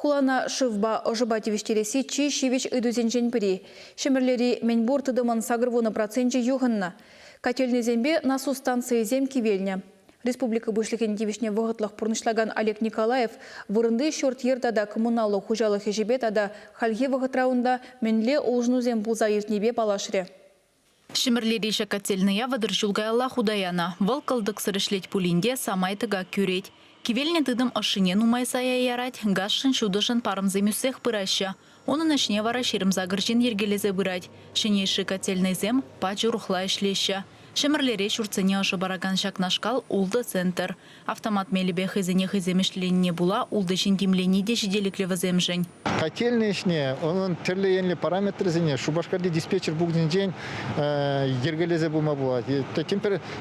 Хулана шывпа, ӑшӑпа тивӗҫтересси чи ҫивӗч ыйтусенчен пӗри. Ҫӗмӗрлери мӗнпур тытӑмӑн 80 проценчӗ юхӑннӑ. Котельнӑйсемпе насус станцийӗсем кивелнӗ. Республика Пуҫлӑхӗн тивӗҫне вӑхӑтлӑх пурнӑҫлакан Олег Николаев вырӑнти ҫурт-йӗр тата коммуналлӑ хуҫалӑх ӗҫӗпе тата хальхи вӑхӑтра унта мӗнле улшӑнусем пулса иртнипе паллашрӗ. Ҫӗмӗрлери ҫак котельнӑя 30 ҫул каялла хута янӑ. Вӑл кӑлтӑксӑр ӗҫлет пулин те самай тӑкак кӳрет. Кивелнӗ тытӑм ӑшшине нумай сая ярать, газшӑн, ҫутӑшӑн парӑмсем ӳссех пыраҫҫӗ. Унӑн ӗҫне вара 28 ҫын йӗркелесе пырать. Ҫӗнӗ йышши котельнӑйсем пач урӑхла ӗҫлеҫҫӗ. Ҫӗмӗрлере ҫуртсене ӑшӑ паракан ҫакнашкал ултӑ центр. Автомат мелӗпе хӑйсене хӑйсем ӗҫленине пула ултӑ ҫын тимлени те ҫителӗклӗ вӗсемшӗн. Котельнӑй ӗҫне, унӑн тӗрлӗ енлӗ параметрӗсене Шупашкарти диспетчер пунктӗнчен йӗркелесе пыма пулать.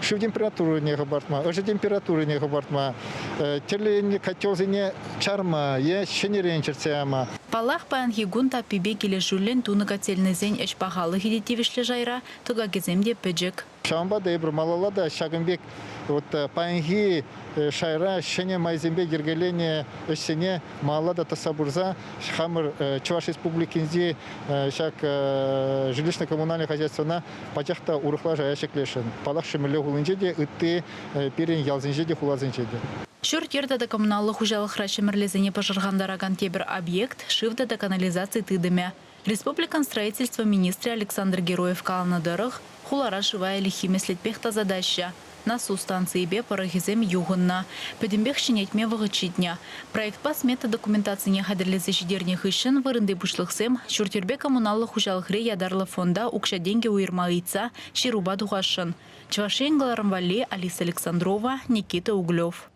Шыв температурине хӑпартма, ӑшӑ температурине хӑпартма, тӗрлӗ енлӗ котелсене чарма е ҫӗнӗрен чӗртсе яма. Паллах, паянхи кун таппипе килӗшӳллӗн тунӑ котельнӑйсен ӗҫ пахалӑхӗ те тивӗҫлӗ шайра, тӑкакӗсем те пӗчӗк. Ҫавӑнпа та эпир малалла та ҫакӑн пек вот паянхи шайра ҫӗнӗ майсемпе йӗркеленӗ ӗҫсене малалла та тӑсса пырса хамӑр Чӑваш Республикинчи ҫак жилищно-коммунальное хозяйствӑна пачах та урӑхла шая ҫӗклесшӗн. Паллах, Ҫӗмӗрле хулинче те, ытти пирӗн ялсенче те, хуласенче те. Ҫурт-йӗр тата коммуналлӑ хуҫалӑхра ҫӗмӗрлесене пӑшӑрхантаракан тепӗр объект, шыв тата канализаци тытӑмӗ. Республикӑн строительство министрӗ Александр Героев каланӑ тӑрӑх, хулара шыва ӗлӗкхи меслетпех тасатаҫҫӗ. Насус станцийӗпе пӑрӑхӗсем юхӑннӑ. Пӗтӗмпех ҫӗнетме вӑхӑт ҫитнӗ. Проектпа смета документацине хатӗрлесе ҫитернӗ хыҫҫӑн вырӑнти пуҫлӑхсем ҫурт-йӗрпе коммуналлӑ хуҫалӑхри ятарлӑ фонда укҫа-тенкӗ уйӑрма ыйтса ҫырупа тухасшӑн. Чӑваш Ен кӑларӑм валли Алиса Александрова, Никита Углев.